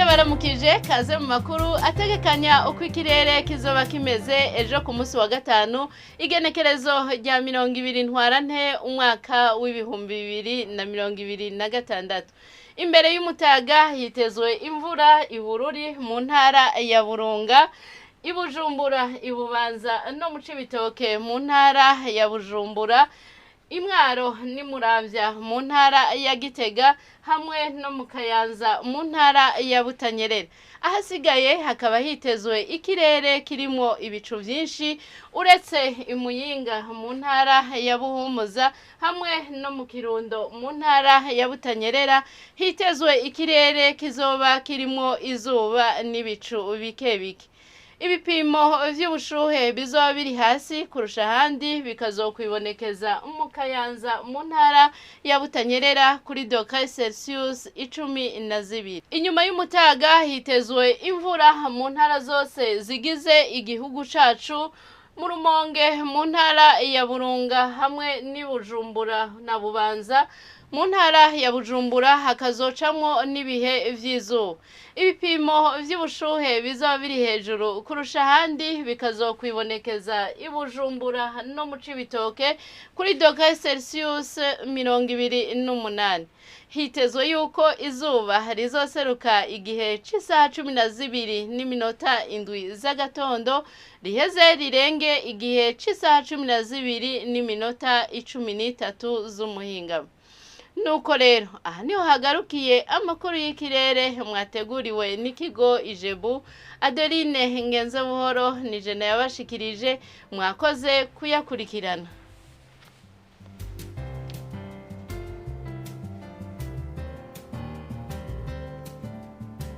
Ndabaramukije, kaze mu makuru ategekanya uko ikirere kizoba kimeze ejo ku munsi wa gatanu, igenekerezo rya 20 Ntwarante, umwaka w'2026. Imbere y'umutaga hitezwe imvura ibururi mu ntara ya Burunga, iBujumbura, iBubanza no mu Cibitoke mu ntara ya Bujumbura, Imwaro n'iMuramvya mu ntara ya Gitega, hamwe no mu Kayanza mu ntara ya Butanyerera. Ahasigaye hakaba hitezwe ikirere kirimwo ibicu vyinshi, uretse iMuyinga mu ntara ya Buhumuza hamwe no mu Kirundo mu ntara ya Butanyerera hitezwe ikirere kizoba kirimwo izuba n'ibicu bike bike. Ibipimo vy'ubushuhe bizoba biri hasi kurusha ahandi bikazokwibonekeza mu Kayanza mu ntara ya Butanyerera kuri degré Celsius 12. Inyuma y'umutaga hitezwe imvura mu ntara zose zigize igihugu cacu, mu Rumonge mu ntara ya Burunga hamwe n'i Bujumbura na Bubanza. Mu ntara ya Bujumbura hakazocamwo n'ibihe vy'izuba. Ibipimo vy'ubushuhe bizoba biri hejuru kurusha ahandi bikazokwibonekeza i Bujumbura no mu Cibitoke kuri degré Celsius 28. Hitezwe yuko izuba rizoseruka igihe c'isaha 12:07 z'agatondo, riheze rirenge igihe c'isaha 12:13 z'umuhingamo. Nuko rero, aha niho hagarukiye amakuru y'ikirere mwateguriwe n'ikigo Ijebu. Adeline Ngenze Buhoro ni jena yabashikirije, mwakoze kuyakurikirana.